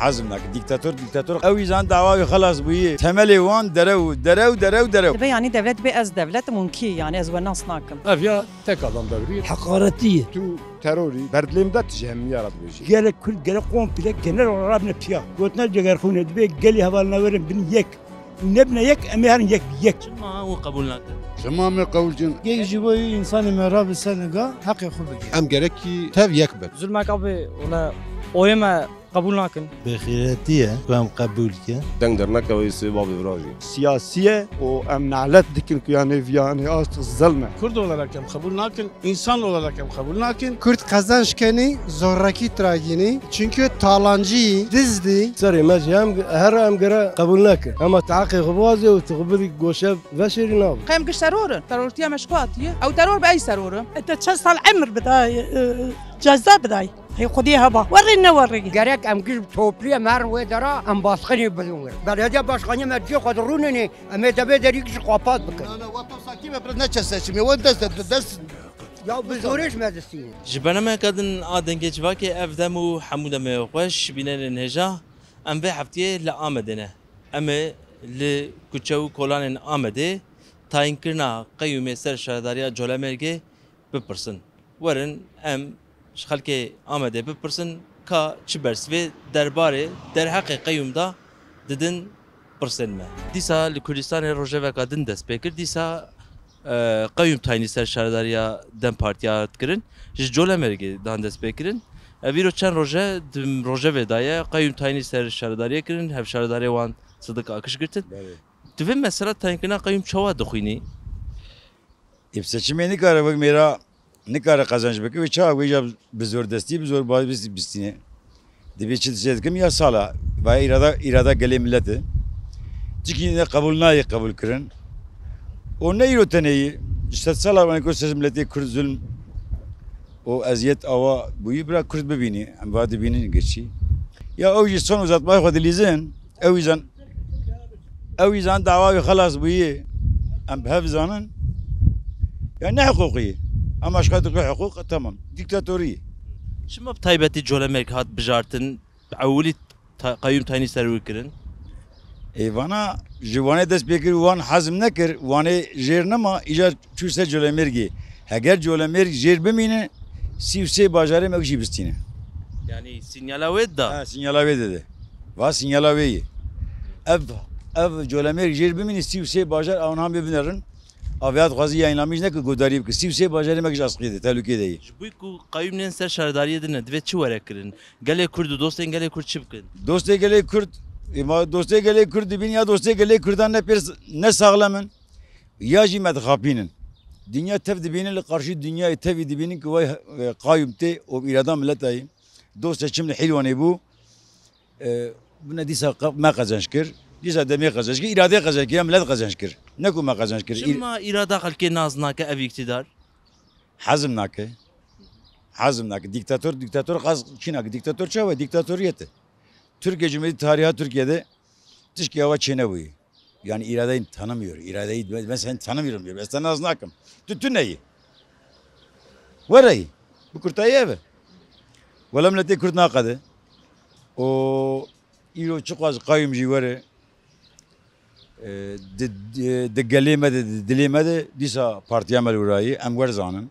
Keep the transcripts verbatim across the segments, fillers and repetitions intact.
Hezm nake. Dîktator, dîktator. Ew îzan dawa wî xelas bûyî. Temelê wan derew, derew, derew, derew. Dibe, yanî, devlet bê ez devlet im hûn kî, yanî, ez we nas nakim. Ev ya tek adam devrî. Heqaretî ye. Tu terorî, berdilêm de tu ji hemî ya re dibêjî. Gelek Kurd, gelek komple genel olarak ne piya. Gotina cegerxûne dibe gelî hevalna werin bin yek. Nebine yek, em ê herin yek bi yek. Çima hûn qebûl nakin? Çima me qewil kin? Yek ji bo yî însanê me rabe ser niga heqê xwe bigire. Em gerekî tev yek bin. Zulmek abi, wala oyê me qebûl nakin. Bêxîretî ye ku em qebûl kin. Deng dernekeve wî sê bavê virajî. Siyasî ye û em nalet dikin ku yanê viyanê artık zilm e. Kurd olarak em qebûl nakin, insan olarak em qebûl nakin. Kurd qezenç kenî, zorekî tragînî, çünkü talancî, dizdî. Serê me jî em, her em gere qebûl nakin. Ema tu heqê xwe biwazê û tu xwe bidî goşe veşêrî nabe. Qey em giş teror in. Terortiya me ji ku hatiye? Ew teror be ey seror in. Te çend sal emir bidayê, e, ceza bidayê. Hey Xwedê heba. Werrî ne werrî. Gerek em giş toplî em herin wê dera em basqinî bidin wir. Belediye başkanê me cihê xwe dirûnînê, em ê devê derî giş xwe pat bikin. Na, na, wata sakî me pir neçe seçimê, we dest, dest. Ya bi zorê ji me distînin. Ji bernameya din a Dengê Civakê ev dem û hemû demê xweş bînerên hêja. Em vê heftiyê li Amedê ne. Em ê li kuçe û kolanên Amedê tayînkirina qeyûmê ser şaredariya Colemêrgê bipirsin. Werin em ji xelkê Amedê bipirsin ka çi bersivê derbarê derheqê qeyûm de didin pirsên me. Dîsa li Kurdistanê rojeveka din dest pê kir. Dîsa, e, qeyûm tayînî ser şaredariya DEM Partiya dikirin. Ji Colemêrgê dan dest pê kirin. Ev îro çend roje di rojevê de ye. Qeyûm tayînî ser şaredariyê kirin. Hevşaredarê wan Sidik Akiş girtin. Belê. Tu vê mesela tayînkirina qeyûm çawa dixwînî? Ê bi seçimê nikare wek mêra nikare qezenc bike, wê çawa wê ya bi zordestî, bi zorbazî bistîne. Dibê çi dişê dikim ya sala, vaya îrada, îrada gelê millet e. Çikî ne qebûl nayê qebûl kirin. Û ne îro tenê yî, ji sed sala wan ku ser miletê Kurd zulm û eziyet awa bûyî, bira Kurd bibînî, em va dibînin geçî. Ya ew jî son uzatmaya xwe dilîzin, ew îzan Ew îzan dawa wî xelas bûyî, em bi hev zanin. Ya ne hiqûqî ye. Em aşka dike hiqûq, tamam. Dîktatorî ye. Çima bi taybetî Colemêrg hat bijartin? Ewilî ta-, qeyûm tayînî ser wî kirin. Ê vana ji Wanê dest pê kir, Wan hezm nekir, Wanê jêr nema, îcar çû ser Colemêrgê. Heger Colemêrg jêr bimîne, sî û sê bajarê me jî bistîne. Yanî sinyala wê da? Ha, sinyala wê dide. Va sinyala wê ye. Ev, ev Colemêrg jêr bimîne, sî û sê bajar ew niha bê binerin. Avêya dixwazî yayınlamış neke, guhdarî bike. Sî û sê bajarê me ji asqiyê de, tehlûkê de ye. Ji bo ku qeyûm nên ser şaredariyê din e, divê çi were kirin? Gelê Kurd û dostên gelê Kurd çi bikin? Dostê gelê Kurd, ê ma dostê gelê Kurd dibîn ya dostê gelê Kurdan ne pêr ne saxlem in. Ya jî me dixapînin. Dinya tev dibînin, li qarşî dinyayê tevî dibînin ku vay, e, qayûm tê û îrada mileta yî. Dost seçim li Hîlwanê bû. E, bûne dîsa qe-, me qezenç kir. Dîsa demê qezenç kir, îradê qezenç kir, ya milet qezenç kir. Ne ku me qezenç kir. Îr- Çima îrada xelkê nas nake ev îktidar? Hezm nake. Hezm nake. Dîktator, dîktator qaz çî nake. Dîktator çawa? Dîktatoriyet e. Tirkiye Cumhuriyeti tariha Tirkiye'de tişkî awa çênebûyî. Yani iradeyi tanımıyor. İradeyi ben seni tanımıyorum diyor. Ez te nas nakim. Tu, tu neyî? Were yî. Bi kurtayî ev e. Wela miletê Kurd naqede. O îro çiqas qayûm jî were, e, di, di, di gelê me de, di dilê me de dîsa partiya me li wirayî, em werzanin.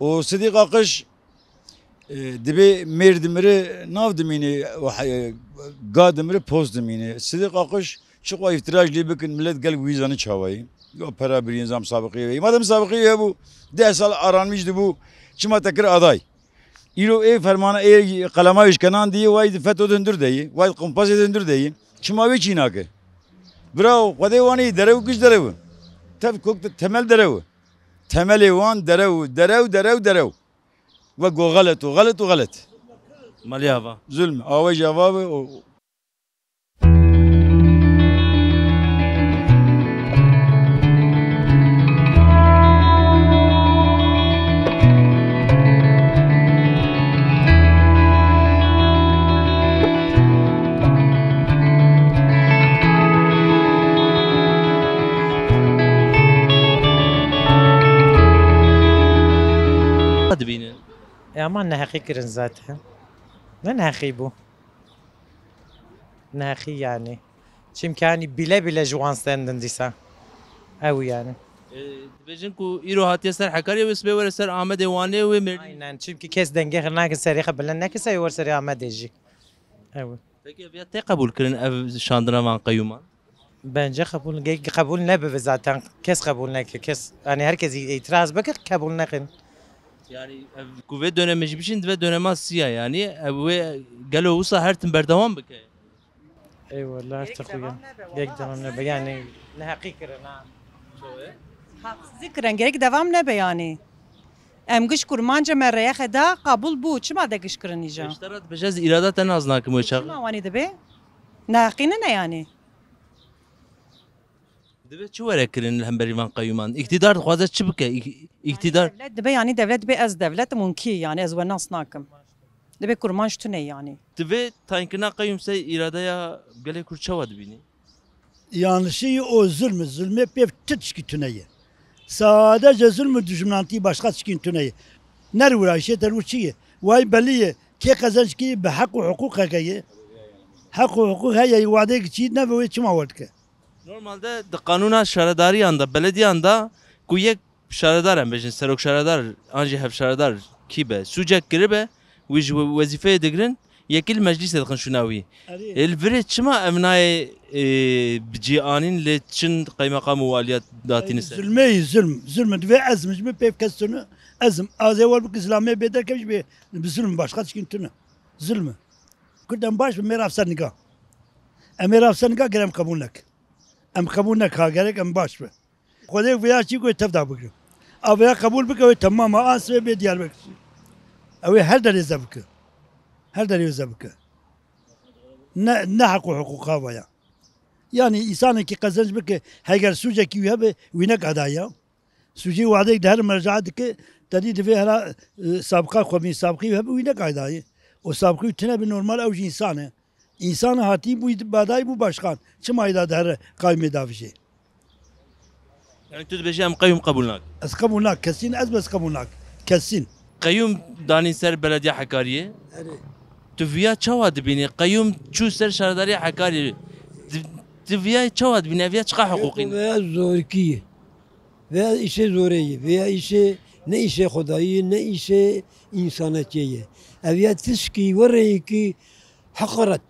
Û Sidîq Aqiş, e, dibê mêr dimire nav dimîne, û he-, ga dimire post dimîne. Sidîq Aqiş çiqas îftiraj lê bikin, millet gelek wî zanin çawayî. Yo pera birîn zam sabiqî wê. Madem sabiqî wê bû, deh sal aranmîş dibû, çima te kir aday? Îro ê fermana ê qelema wî ji kenan diyê, way di feto de hundir de yî, way di kumpasê de hundir de yî. Çima wê çî nake? Birawo, Xwedê wan ê derew giş derew in. Tev kok de temel derew in. Temelê wan derew, derew, derew, derew. We go xelet û xelet û xelet. Malê ava. Zulm. Awe jî ava be û dibînin. E, ama neheqî kirin zaten. Ne neheqî bû? Neheqî yani. Çimkî hani bile bile ji wan stendin dîsa. Ew yani. E, dibêjin ku îro hatiye ser Hekariyê, wê sibê were ser Amedê, Wanê, wê Mêrdîn. Aynen. Çimkî kes dengê xwe nakin serê xwe bilind neke, serê wer serê Amedê jî. Ew. Peki ev ya tê qebûl kirin ev şandina van qeyûman? Bence qebûl, ge-, qebûl nebibe zaten. Kes qebûl neke. Kes, yani herkes î-, îtiraz bike, qebûl nekin. Yani ev ku vê dönemê jî bişîn, divê dönema siya yani. Ev wê gelo wisa her tim berdewam bike? Eyvallah, artık uyan. Gerek devam nebe, yani neheqî kirin ha. Haqsizî kirin, gerek devam nebe yani. Em giş kurmanca me reyexe da, qabûl bû, çima de giş kirin îja? Ji te re dibêje ez îrada te nas nakim wê çax. Çima wanî dibe? Neheqî nine yani. Divê çi were kirin li hemberî van qeyûman? Îktîdar dixwaze çi bike? Îk-, îktîdar. Devlet dibe, yani devlet dibe ez devletim û kî, yani ez we nas nakim. Dibe kurmanc tune yani. Divê tayînkirina qeyûm ser îradeya gelê Kurd çawa dibînî? Yanlışî o zulm, zulmê pêv ti tişkî tune ye. Sadece zulm û dijminantî, başqa tişkî tune ye. Nerwira işê te çi ye? Way belî ye. Kê qezenc kî bi heq û hiqûq heke ye. Heq û hiqûq heye, wadê çî nebe wê çima werdike? Normalde di qanûna şaredariyan de, belediyan de ku yek şaredar, em bêjin serok şaredar an jî hevşaredar kî be, sûcek kiribe, wî ji we-, wezîfeyê digirin, yekî li meclîsê dixin şûna wî. Erê. Ê, li virê çima ev nayê, ê, bi cî anîn lê çin qeymeqam û waliya datîne ser? Zulmê yî, zulm, zulm. Divê ez min ji min pêv kes tune, ez im. Azê wer bik zilamê bê derkevî jî bê bi zulm başqa tişkîn tune. Zulm. Kurd em baş bi mêra ser niga. Em ê rav ser nika ger em qebûl nek. Em qebûl nek ha, gerek em baş be. Xwedê vêya çî ku tev da bigre. A vêya qebûl bike, wê temam a, an sibê bê Diyarbekir. Ew ê her derê ze bike. Her derê ze bike. Ne, ne heq û hiqûqa vaya. Yani, însanekî qezenc bike, heger sûcekî wî hebe, wî nek adaya. Sûcî wadek di her merca dike, te dî divê hera, e, sabqa xwe bî, sabqî hebe wî nekay dayê. O sabqî tine bi normal ew jî însan e. Însan hatî bû, badayî bû başkan. Çima îda di her qayûmê davijê? Yani tu dibêjî em qeyûm qebûl nakin? Ez qebûl nak, kesîn, ez bes qebûl nak. Kesîn. Qeyûm danîn ser belediya Hekariyê. Erê. Tu viya çawa dibînî? Qeyûm çû ser şaredariya Hekariyê. Di-, tu viya çawa dibînî? Ev ya çiqa hiqûqî ne? Veya zorkî ye. Veya îşê zorê ye, veya îşê, ne îşê xwedayî ye, ne îşê însanetiyê ye. Ev ya tişkî wereyekî heqaret.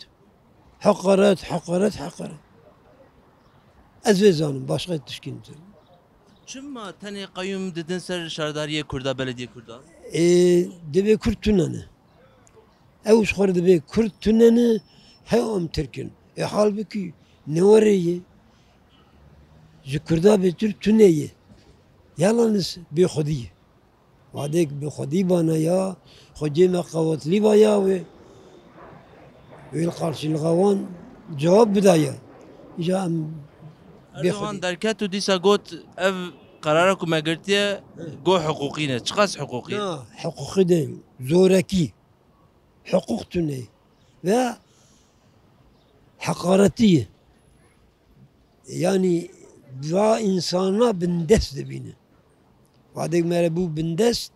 Heqaret, heqaret, heqaret. Ez vê zanim, başqa tişkî nizanim. Çima tenê qeyûm didin ser şardariyê Kurda, belediyê Kurda? Ê, divê Kurd tune ne. Ew ji xwe re dibê Kurd tune ne, hew em Tirk in. Ê halbikî ne werê ye. Ji Kurda bêtir tune ye. Yalanis bê xwedî ye. Wadek bi xwedî bana ya, xwediyê me qewetlî ba ya wê. Wê li qarşî li xwe wan cewab bida ya. Îja em bê Erdogan xwedî. Derket û dîsa got, ev qerara ku me girtiye, got hiqûqî ne. Çiqas hiqûqî? Na, hiqûqî değil. Zorekî. Hiqûq tune. Ve heqaretî ye. Yanî va însana bindest dibîne. Vadek mere bû bindest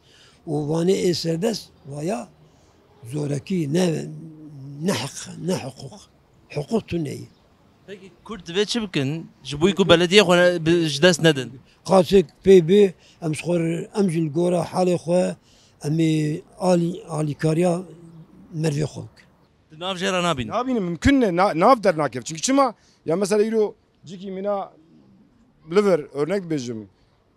û vanê ê serdest, vaya zorekî, ne, ne heq, ne hiqûq. Hiqûq tune ye. Peki Kurd divê çi bikin? Ji bo ku belediyê xwe ne, bi, ji dest nedin. Qasek pê bê, em ji xwe re, em jî li gora halê xwe, em ê alî, alîkariya mervê xwe bikin. Tu nav jê re nabînî? Nabînim, mimkun ne, na-, nav dernakeve. Çünkü çima? Ya mesela îro cîkî mîna li vir, örnek dibêjim,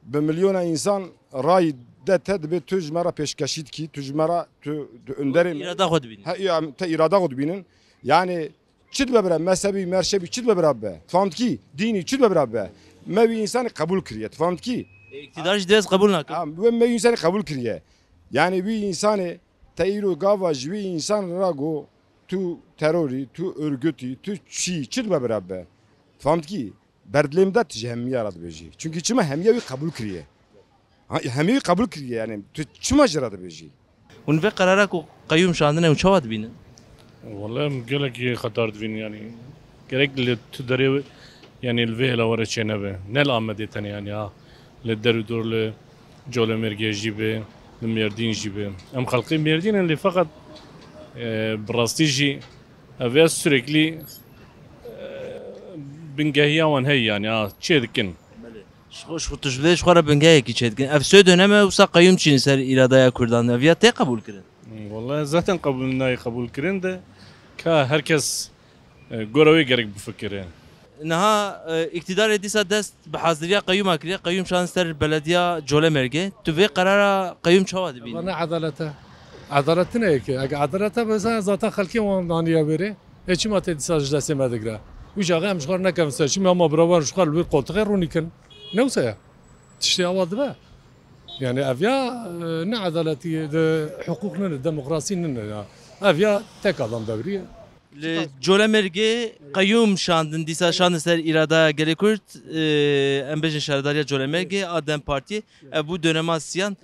bi milyona însan rayî de te dibê tu ji me re pêşkeşî dikî, tu ji me re, tu, tu önderê me. Îrada xwe dibînî. He, ya, te îrada xwe dibînin. Yani çi dibe bira, mezhebî, merşebî çi dibe bira be? Fam dikî, dînî çi dibe bira be? Me wî însanî qebûl kiriye, tu fam dikî? Ê, îktidar jî dest qebûl nake. Ha, we me wî însanî qebûl kiriye. Yani wî însanê te îro gava ji wî însan re go, tu terorî, tu örgütî, tu çî, çi dibe bira be? Fam dikî? Berdilê min de tu ji hemiya re dibêjî. Çünkü çima hemiya wî qebûl kiriye. Ha, hemiya wî qebûl kiriye, yani tu çima jê re dibêjî? Hûn vê qerara ku qeyûm şandine hûn çawa dibînin? Wele em gelekî xetar dibînin, yani gerek li tu derê, yani li vê hêla were çênebe. Ne li Amedê tenê, yani ha. Li der û dor li Colemêrgê jî be, li Mêrdîn jî be. Em xelkê Mêrdîn in, lê feqet, e, bi rastî jî ev ya sürekli Bingehiya wan heye yani, ha, çê dikin. Belê. Ji xwe, ji xwe, tu ji vê ji xwe re bingehekî çêdikin. Ev sê dönem e wisa qeyûm çîn ser îradaya Kurdan. Ev ya tê qebûl kirin? Wallahî zaten qebûl nayê qebûl kirin de ka herkes, e, gora wê gerek bifikire. Niha, e, îktîdarê dîsa dest bi haziriya qeyûma kiriye. Qeyûm şan ser belediya Colemêrgê. Tu vê qerara qeyûm çawa dibînî? Vana edalet e. Edalet tine yekê. Ege edalet e, zaten xelkê wan daniye bêrê. Ê çima tê dîsa ji destê me digre? Wî çaxê em ji xwe nekevin seçîmê, ama birawan ji xwe li wê qoltixê rûnîkin. Ne wisa ye? Tiştê awa dibe. Yani ev ya, e, ne edaletî ye, de hiqûq nine, demokrasî nine ya. Ev ya tek adam devriye. Li Colemêrgê qeyûm şandin, dîsa şandin ser îrada gelê Kurd, e, em bêjin şaredariya Colemêrgê a DEM Partiyê. Ev bû dönema siyan.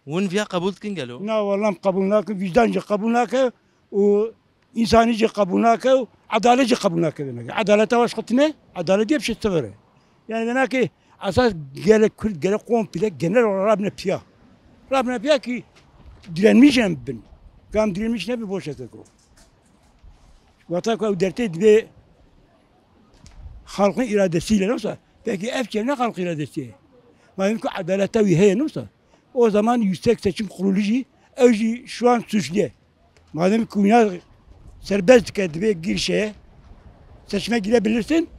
Hûn viya qebûl dikin gelo? Na, wellah em qebûl nakin, vîjdan jî qebûl nake û însanî jî qebûl nake û edalet jî qebûl nake. Edaleta weş xwe tine, edalet diye bir şey sıfır. Yani venakê esas gelek Kurd, gelek komple genel olarak rabine piya. Rabine piya ki direnmiş em bin. Gam direnmiş ne bir boş etek o. Wata ku ew dertê dibe xalqın iradesiyle, yoksa peki ev çevne xalqın iradesi. Madem ki adaleta wî heye, yoksa o zaman Yüksek Seçim Kurulu jî, ew jî şu an suçlu. Madem ki wina serbest dike, dibe girişe, seçime girebilirsin,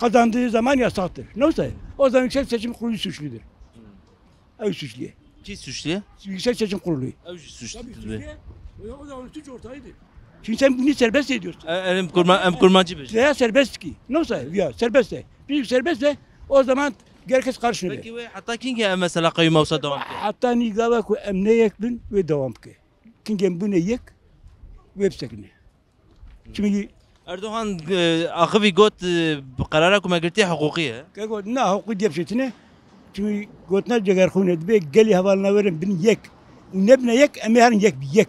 kazandığı zaman yasaktır. Yoksa o zaman Yüksek Seçim Kurulu suçludur. Ew suçlu ye. Kî suçlu ye? Yüksek Seçim Kurulu. Ew jî suçlu dibe. Çünkü sen bunu serbest ediyorsun. E, em kurma, em kurmancî bêjin. Veya serbest ki. Nasıl? Ya serbest de. Bir serbest de o zaman herkes karşına. Peki wê heta kîngê ev mesela qeyûma wisa dewam bike? Hatta nîgava ku em ne yek bin wê dewam bike. Kingê em bûne yek wê bisekine. Çimkî Erdogan, e, axivî got, e, bi qerara ku me girtiye hiqûqî ye. Ke got, na, hiqûqî diye bir şey tine. Çimkî gotina Cegerxûnê dibe gelî hevalina werin bin yek. Û nebine yek, em ê herin yek bi yek.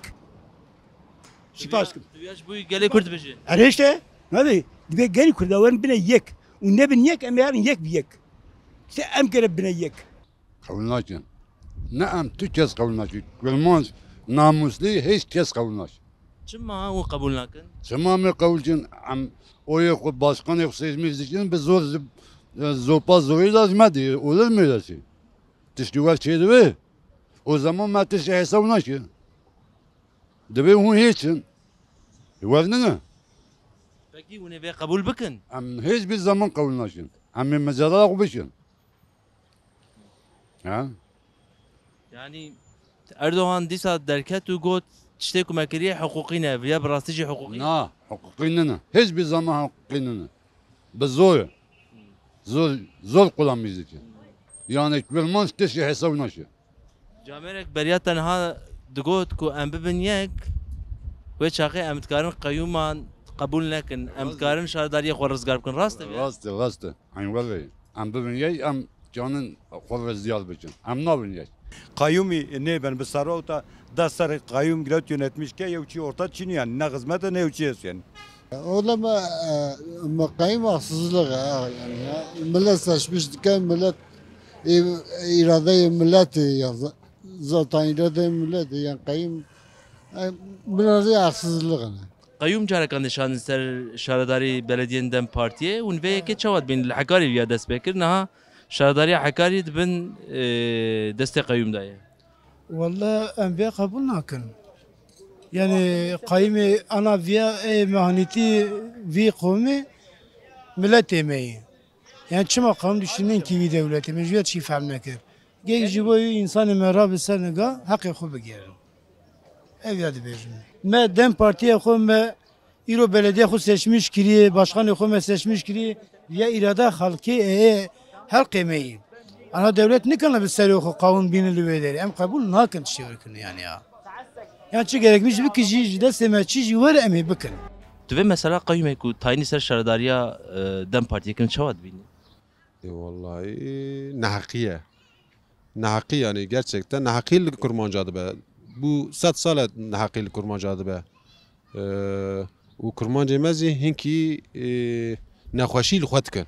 Spas kim. Tu ya ji bo gelê Kurd dibêjî? Erê işte, ne de, dibe gelî Kurda werin bine yek. Û nebin yek, em ê herin yek bi yek. İşte em kere bine yek. Qewil nakin. Ne em tu kes qewil nakin. Kurmanc namûslî hiç kes qewil nakin. Çima hûn qebûl nakin? Çima me qewil kin? Em oyê xwe başkanê xwe seçmî dikin bi zor zi-, e, zopa zorî lazim e diye. Olur mu öyle şey? Tiştî wer çêdibe. O zaman me tiştî hesab nakin. Dibe hûn hiç in. Wer nine. Peki hûn ê vê qebûl bikin? Em hiç bir zaman qewil nakin. Em ê mecadala xwe bikin. Ha? Yani Erdogan dîsa derket û got, tiştê ku me kiriye hiqûqî ne, viya bi rastî jî hiqûqî? Na, hiqûqî nine. Hiçbir zaman hiqûqî nine. Bi zor. Zor, zor kullanmış dikin. Yani Kurmanc tiştê hesab nakin. Camêrek beriya te niha digot ku em bibin yek, wê çaxê em dikarin qeyûman qebûl nekin, em dikarin şaredariyê xwe rizgar bikin. Rast e vê? Rast e, rast e. Eyn wele. Em bibin yek, em canin xwe rizgar bikin. Em nabin yek. Qeyûmî nêben bi serota dest ser qeyûm girewt yönetmiş ke yew çî orta çînî yani. Ne xizmet e ne yew çî est yani. Oğlum, e, me qeyim haksızlık ha yani ya. Millet seçmiş dike, millet, e, iradeyê milletê ya. Z-, zaten iradeyê milletê yani qeyim, e, biraz ya haksızlık yani. Qeyûm carekan dişandin ser şaredarî belediyên DEM Partiyê û vê yekê çawa dibîn li Hekarî viya dest pê kir. Niha şaredariya Hekarî dibin, e, destê qeyûm de ye. Welle em vê qebûl nakin. Yani qayîmê ana viya ê mehanîtî vî qomê miletê me yî. Yani çima qewm dişînin kî vî dewletê me ji vê çî fehm nekir. Geh ji bo wî însanê me rabe ser niga heqê xwe bigerin. Ev ya dibêjin. Me DEM Partiya xwe me Îro belediye xwe seçmiş kiriye, başkanê xwe me seçmiş kiriye, ya îrada xelkê ê helqê me yî. Ana dewlet nikane bi serê xwe qawûn bîne li wê derê. Em qebûl nakin tiştê wekirine yani ya. Ya çi gerekmiş bikijî, ji destê me çi jî were em ê bikin. Tu vê mesela qeyûmê ku tayînî ser şaredariya, e, DEM Partiyê kirin çawa dibînî? E, wallahî neheqî ye. Neheqî yani gerçekten neheqî li Kurmanca dibe. Bu sed sal e neheqî li Kurmanca dibe. Ee, û Kurmancê me zî hinkî, e, nexweşî li xwe dikin.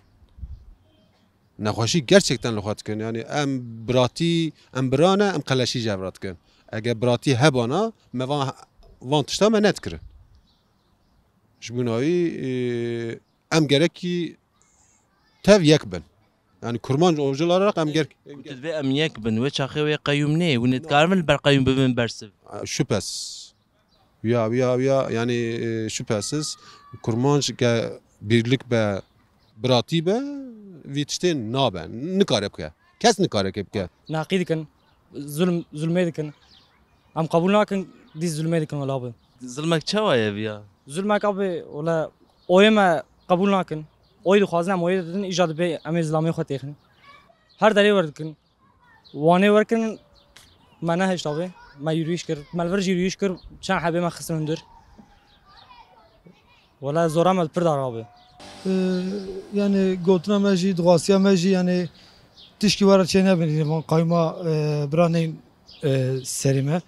Nexweşî gerçekten li xwe dikin. Yani em biratî, em bira ne, em qeleşî ji hev re dikin. Eger biratî hebana, me van, van tişta me nedikirin. Ji bo navî, e, em gerekî tev yek bin. Yani Kurmanc Ocalan olarak em ger... Ku tu divê em yek bin, wê çaxê wê qeyûm nê, hûn ê dikarin li ber qeyûm bibin bersiv? Şüphesiz. Ya, ya, ya, yani, e, şüphesiz Kurmanc ke birlik be, biratî be, vî tiştên nabe. Nikare bike. Kes nikare ke bike. Naqî dikin, zulm, zulmê dikin. Em qebûl nakin, dî zulmê dikin wela bi. Zilmek çawa ye viya? Zulmek abi, wela oyê me qebûl nakin. Oyê dixwazin, em oyê didin, îca dibê em ê zilamê xwe têxin. Her derê wer dikin. Wanê wer kirin, me nehişt abi. Me yürüyüş kir. Me li vir jî yürüyüş kir. Çend hebê me xistin hundir. Wela zora me li pir dar abi. Ee, yani gotina me jî, dixwastiya me jî, yani tişkî were çê nebin, van qayma, e, bira neyên, e, serê me.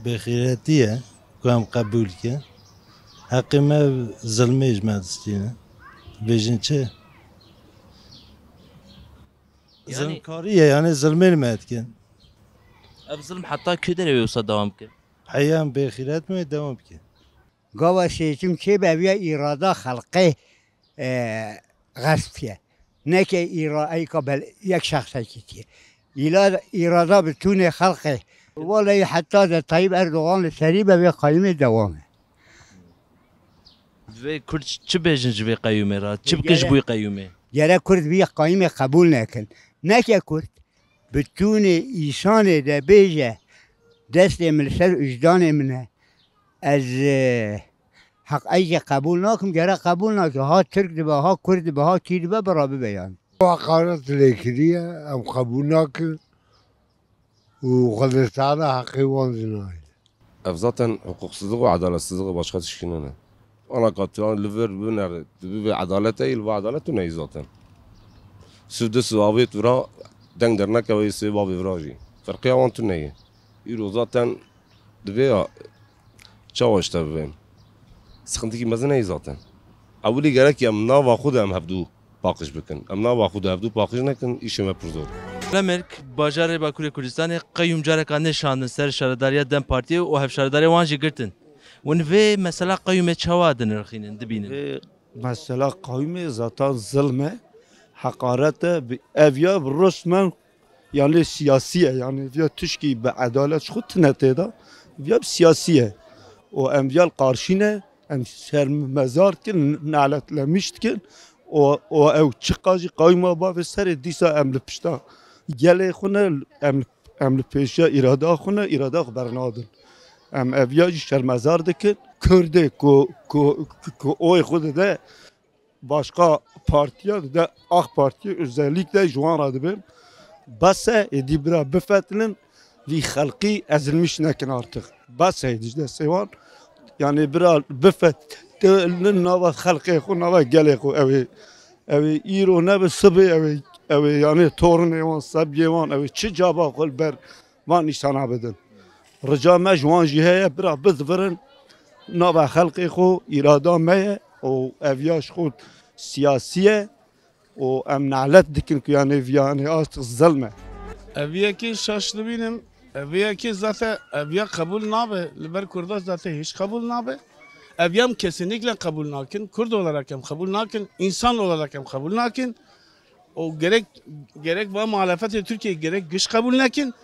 Bêxîretî ye ku em qebûl ke. Heqê me zilmê ji me distîne. Bêjin çi? Yani zilmkarî ye, yani zilmê li me dikin. Ev zilm heta kê derê wê wisa dewam bike? Heya em bêxîret me dewam bike. Gava seçim çê be, ev ya îrada xelqê, e, xesp ye. Neke îra-, eyka bel-, yek şexsekî tiye. Îla-, îrada bitûnê xelqê. Wallahî heta de Tayyip Erdogan li serî be, vê qayûmê dewam e. Divê Kurd çi bêjin ji vê qeyûmê re? Çi bikin ji bo qeyûmê? Gere Kurd vî qayûmê qebûl nekin. Neke Kurd, bitûnê îsanê de bêje, destê min li ser wijdanê min e. Ez, e, heq eyke qebûl nakim, gere qebûl nake. Ha Tirk dibe, ha Kurd dibe, ha kî dibe, bira bibe yani. Heqaret lê kiriye, em qebûl nakin û Xwedê Teala heqê wan zî nayê. Ev zaten huquqsizlik û edaletsizlik e, başka tişkî nîne. Ana katiyan li vir binere, tu bibê edalet ey, li va edalet tu neyî zaten. Siv du siv avêt vira, deng dernekeve yê sê bavê vira jî. Ferqiya wan tu neyê. Îro zaten divê ya çawa ji te bibên. Sıkıntıki mezin ey zaten. Ewilî gerek em nava xwe de em hevdû paqij bikin. Em nava xwe de hevdû paqij nekin, îşê me pir zor. Li Merk, bajarê Bakurê Kurdistanê, qeyûm careka nê şandin ser şaredariya DEM Partiyê û hevşaredarê wan jî girtin. Hûn vê mesela qeyûmê çawa dinirxînin, dibînin? Vê mesela qeyûmê zaten zilm e, heqaret e, bi-, ev ya bi resmen, yani siyasî ye, yani viya tişkî bi edalet ji xwe tine tê de, viya bi siyasî ye. Û em viya li qarşî ne, em şermezar dikin, naletlemiş dikin. Û, û ew çiqa jî qewîma bavê serê dîsa em li pişta gelê xwe ne, em, em li pêşiya îrada xwe ne, îrada xwe bernadin. Em ev ya jî şermezar dikin. Kurdê ku, ku, ku oyê xwe dide başka partiya, dide AK Partiyê, özellikle ji wan re dibim. Bes e, êdî bira bifetinin, vî xelqî ezilmiş nekin artık. Bes e, êdî ji destê wan. Yani bira bifetinin nava xelqê xwe, nava gelê xwe. Ew ê, ew ê îro nebe sibê, ew ê, ew ê yani torunê wan, sebiyê wan, ew ê çi caba xwe li ber van îsana bidin. Rica me ji wan jî heye, bira bizivirin, nava xelqê xwe, îrada me ye û ev ya ji xwe siyasî ye û em nalet dikin ku yanê viyanê artık zilm e. Ev yekê şaş dibînim, ev yekê zate ev ya qebûl nabe, li ber Kurda zate hiç qebûl nabe. Ev ya em kesinlikle qebûl nakin, Kurd olarak em qebûl nakin, insan olarak em qebûl nakin. O gerek, gerek va muhalefetê Tirkiyê gerek giş qebûl nekin.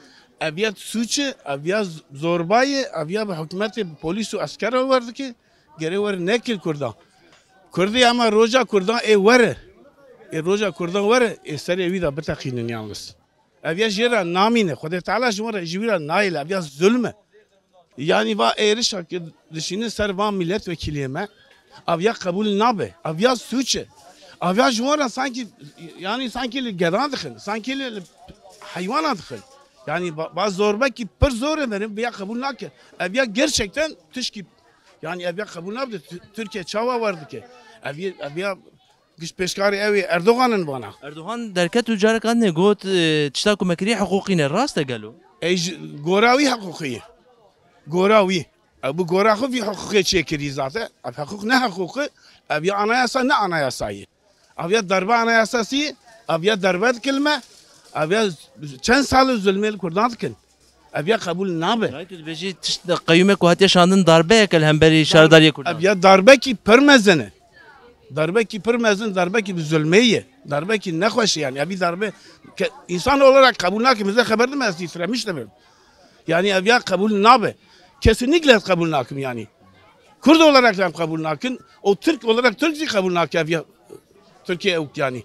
Ev ya sûç e, ev ya z-, zorba ye, ev ya bi hikûmetê, bi polîs û esker re wer dike. Gerek wer nekir Kurdan. Kurdî ama roja Kurdan ê were. Ê roja Kurdan were, ê serê wî de biteqînin yalnız. Ev ya jê re namîne. Xwedê Teala ji wan re, ji wî re nayêle. Ev ya zulm e. Yanî va êrişa ki dişînin ser van milletvekiliyê me, ev ya qebûl nabe. Ev ya sûç e. Ev ya ji wan re sankî, yanî sankî li gedan dixin, sankî li, li heywana dixin. Yanî va, va zorbekî pir zor e, meriv vê ya qebûl nake. Ev ya gerçekten tişkî, yanî ev ya qebûl nabe. Tü-, Tirkiye çawa wer dike? Ev ya, ev ya Giş pêşkarê ew ê Erdogan in vana. Erdogan derket û careka din got, e, tişta ku me kirî hiqûqî ne. Rast e gelo? Ey ji gora wî hiqûqî ye. Gora wî. Ew bi gora xwe vî hiqûqê çêkirî zate. Ev hiqûq ne hiqûq e. Ev ya anayasa ne anayasa ye. Ev ya darbe anayasasî ye. Ev ya darbe dikilme. Ev ya çend sal û zulmê li Kurdan dikin. Ev ya qebûl nabe. Yanî tu dibêjî tişt qeyûmek ku hatiye şandin darbeyek e li hemberî şaredariyê Kurdan. Ev ya darbekî pir mezin e. Darbekî pir mezin, darbekî bi zulmê ye. Darbekî nexweş e yani. Evî darbe ke-, insan olarak qebûl nakim. Min xeber dime ez tîtremiş dibim. Yani ev ya qebûl nabe. Kesinlikle ez qebûl nakim yani. Kurd olarak da qebûl nakin. O Türk olarak Türk jî qebûl nake ev ya Türkiye ew yani.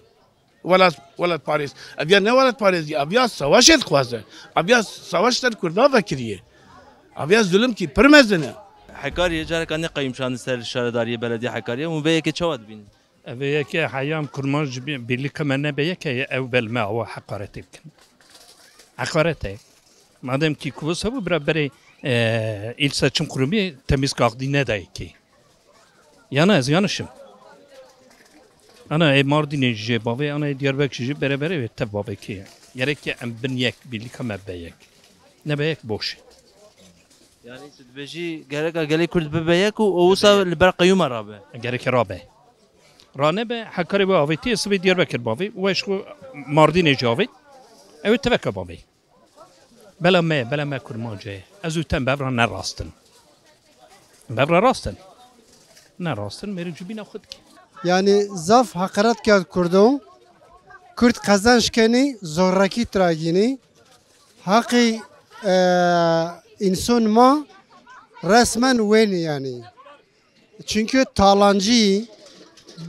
Welat, welatparêz. Ev ya ne welatparêzî, ev ya savaşê dixwaze. Ev ya savaş ser Kurda vekiriye. Ev ya zulmkî pir mezin e. Hekariyê careka ne qeyûm şandin ser şaredariyê belediya Hekariyê. Hûn vê yekê çawa dibînin? Ev yekê heyam kurmanc ji bî-, birlîka me nebe yek heye, ew bel me awa heqaretê bikin. Heqaret e. Madem ki kuvos hebû, bira berê, e, îl seçim kurumî temîz kaxdî nedayê kê. Yana ez yanişim. Ana ê Mardînê jî jê bavê, ana ê Diyarbekirê jî bere bere wê tev bavê kê ye. Gerek em bin yek, birlîka me be yek. Nebe yek boş e. Yani tu dibêjî gereka gelê Kurd bibe yek û o wisa li ber qeyûma rabe. Gereke rabe. Ranebe, Hekarê wê avêtiye, sibê Diyarbekir bavê, wê ji xwe Mardînê jî avêt. Ew ê teveke bavê. Bela me, bela me kurmanc e. Ez û te em bev ra ne rast in. Bev ra rast in. Ne rast in, mêrik ji bîna xwe dike. Yani zaf heqaret kerd Kurdo. Kurd qezenç kenî, zorrekî tragînî. Heqî, e, înson ma resmen wênî yani. Çünkü talancî,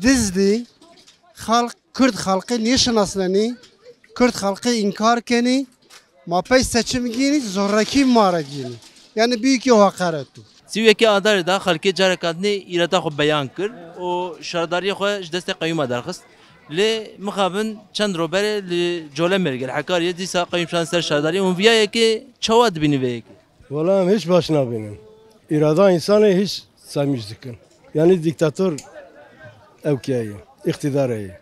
dizdî, xalq, Kurd xalqê nêşinasnenî, Kurd xalqê înkar kenî, ma pey seçim gînî, zorrekî ma re gînî. Yani büyük yew heqaret o. Sî û yekê Adarê de xelkê careka dinê îrada xwe beyan kir û şaredariyê xwe ji destê qeyûma derxist. Lê mixabin çend ro berê li Colemêrgê li Hekariyê dîsa qeyûm şandin ser şaredariyê. Hûn viya yekê çawa dibînin vê yekê? Wala em hiç baş nabînin. Îrada însanê hiç semîj dikin. Yanî dîktator ew kiye ye, îqtîdar heye.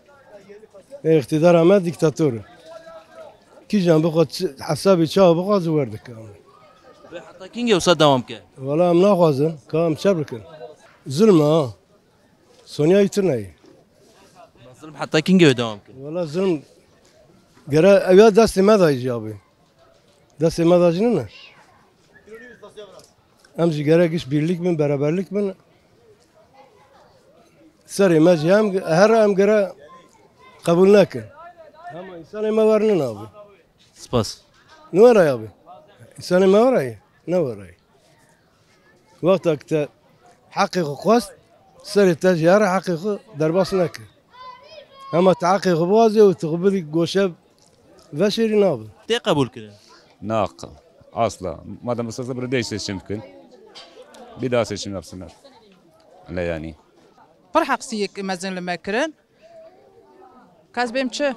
Ê îqtîdara me dîktator e. Kîjan bixwe çi, hesabê çawa bixwaze wer dike. Vê heta kîngê wisa dewam ke? Wala em naxwazin, ka em çe bikin. Zulm e ha. Sonya îtir neyê. Zulm heta kîngê wê dewam ke? Wala zulm gere ew ya destê me de jî abi. Destê me de jî nine. Em jî gerek giş birlik bin, beraberlik bin. Serê me jî em, her em gere qebûl nekin. Hema însanê me wernin abi. Spas. Ne were abi? Însanê me were ye? Ne were ye? Wexta ki te heqê xwe xwest, serê te jî here heqê xwe derbas neke. Hema te heqê xwe bixwazê û tu xwe bidî goşe veşêrî nabe. Tê qebûl kirin? Na, asla. Madem ısrarsa burada seçim kin. Bir daha seçim yapsınlar. Öyle yani. Pir heqsiyek mezin li me kirin. Kes bêm çi?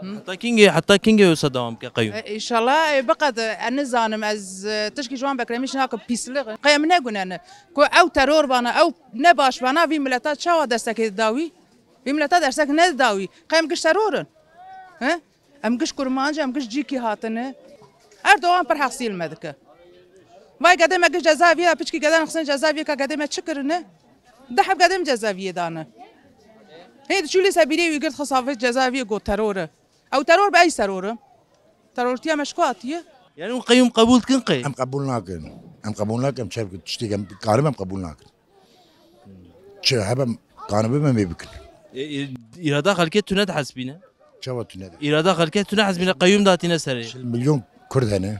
Heta kîngê, heta kîngê wisa dewam ke qeyûm? E, înşallah, e, biqet, e, ez nizanim, ez, e, tişkî ji wan bekremîş nakim, pîsliq. Qey em negunene. Ku ew teror bana, ew ne baş bana, vî mileta çawa destekê dida wî? Vî mileta destek nedida wî. Qey em giş teror in? He? Em giş kurmanc, em giş cîkî hatine. Erdogan pir heqsî li me dike. Vay gedê me giş cezaeviyê de, piçkî gede nixistin cezaeviyê, ka gedê me çi kirine? Deh heb gedê min cezaeviyê dane. Hê diçû lê sebîrê wî girt xist havê cezaeviyê got teror e. Ew teror be ey seror e. Terortiya me ji ku hatiye? Yani hûn qeyûm qebûl dikin qey? Em qebûl nakin. Em qebûl nakin, em çev tiştê em karim em qebûl nakin. Çi hebe em karim em ê bikin. E, e, îrada xelkê tune dihesbîne? Çawa tune de? Îrada xelkê tune hesbîne qeyûm datîne serê. Çil milyon Kurd hene.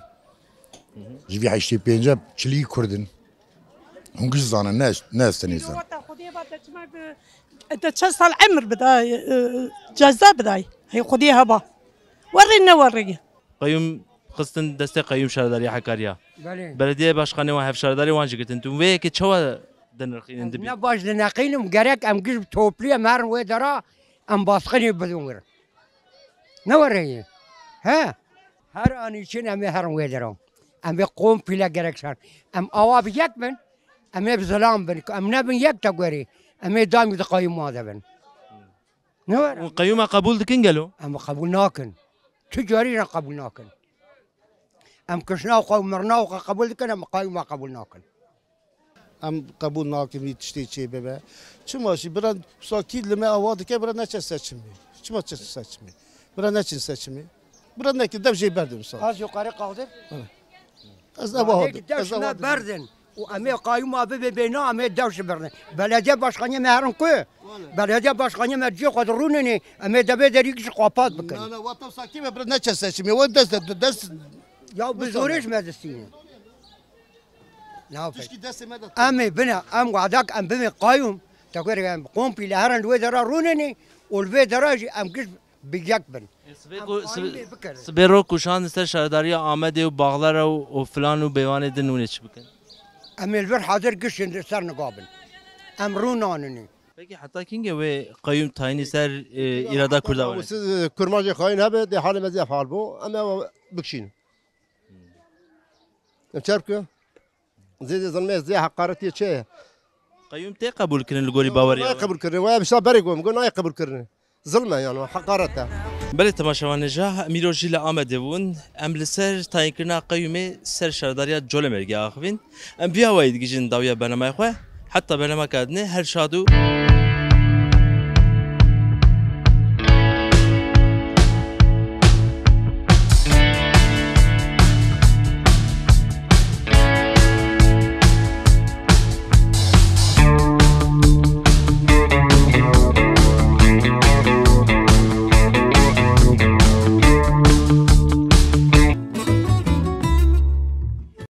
Ji vî heştê pênc çilî Kurd in. Hûn giş zanin, ne, ne ez tenê zanim. Wata Xwedê ba te çima bi, te çend sal emir bidayê, e, ceza bidayê. Hey Xwedê heba. Werrê ne werrê. Qeyûm xistin destê qeyûm şaredariya Hekariya. Belê. Belediye başkanê wan, hevşaredarê wan jî girtin. Tu vê yekê çawa dinirxînin dibî? Ne baş dineqînim, gerek em giş toplî em herin wê dera, em basqinê bidin wir. Ne were ye? He? Her anî çin em ê herin wê dera. Em ê komple gerek şer. Em awa bi yek bin, em ê bi zilam bin. Em nebin yek te gorî. Em ê dam di qeyûma de bin. Ne were? Hûn qeyûma qebûl dikin gelo? Em qebûl nakin. Tu carî re qebûl nakin. Em kişna xwe û mirna xwe qebûl dikin, em qeyûma qebûl nakin. Em qebûl nakin vî tiştê çê bibe. Çima jî bira sakî li me awa dike, bira neçe seçimê. Çima çe seçimê? Bira neçin seçimê. Bira nekin dev jê berdin sa. Az yukarı kaldır. Ez ev awa. Dev şuna berdin. Em ê qayûma bibê bêna, em ê dev ji birine. Belediye başkanê me herin ku? Belediye başkanê me cihê xwe de rûnenê, em ê devê derî ji qapat bikin. Na, na, wata sakî me bir neçe seçimê, we dest de, dest. Ya bi zorê ji me distîne. Nafek. Tişkî destê me de. Em ê bine, em wadak em bibê qayûm. Te ku em komplî li herin li wê dera rûnenê û li vê dera jî em giş bi yek bin. E, sibê Em ku, qayûm sibê, bê bikirin. Sibê rok kuşandin ser şaredariya Amedê û Baxlara û, û filan û bêvanê din hûn ê çi bikin? Em ê li vir hazir gişin li ser niga bin. Em rû naninê. Peki heta kîngê wê qeyûm tayînî ser, e, îrada Kurda were? Siz, e, kurmancê xayîn hebe, dê halê me zêf hal bû. Em ê bikişînin. Em çer bikin? Zêdê zilmê, zê heqaretiyê çi ye? Qeyûm tê qebûl kirin li gorî baweriyê? Nayê qebûl kirin. Waya bişta berê got, got nayê qebûl kirin. Zilm e yani, heqaret e. Belê temaşevanê ja, em îro jî li Amedê bûn. Em li ser tayînkirina qeyûmê ser şaredariya Colemêrgê axivîn. Em vî awayî digihîjin dawiya bernameya xwe. Heta bernameya dinê her şad û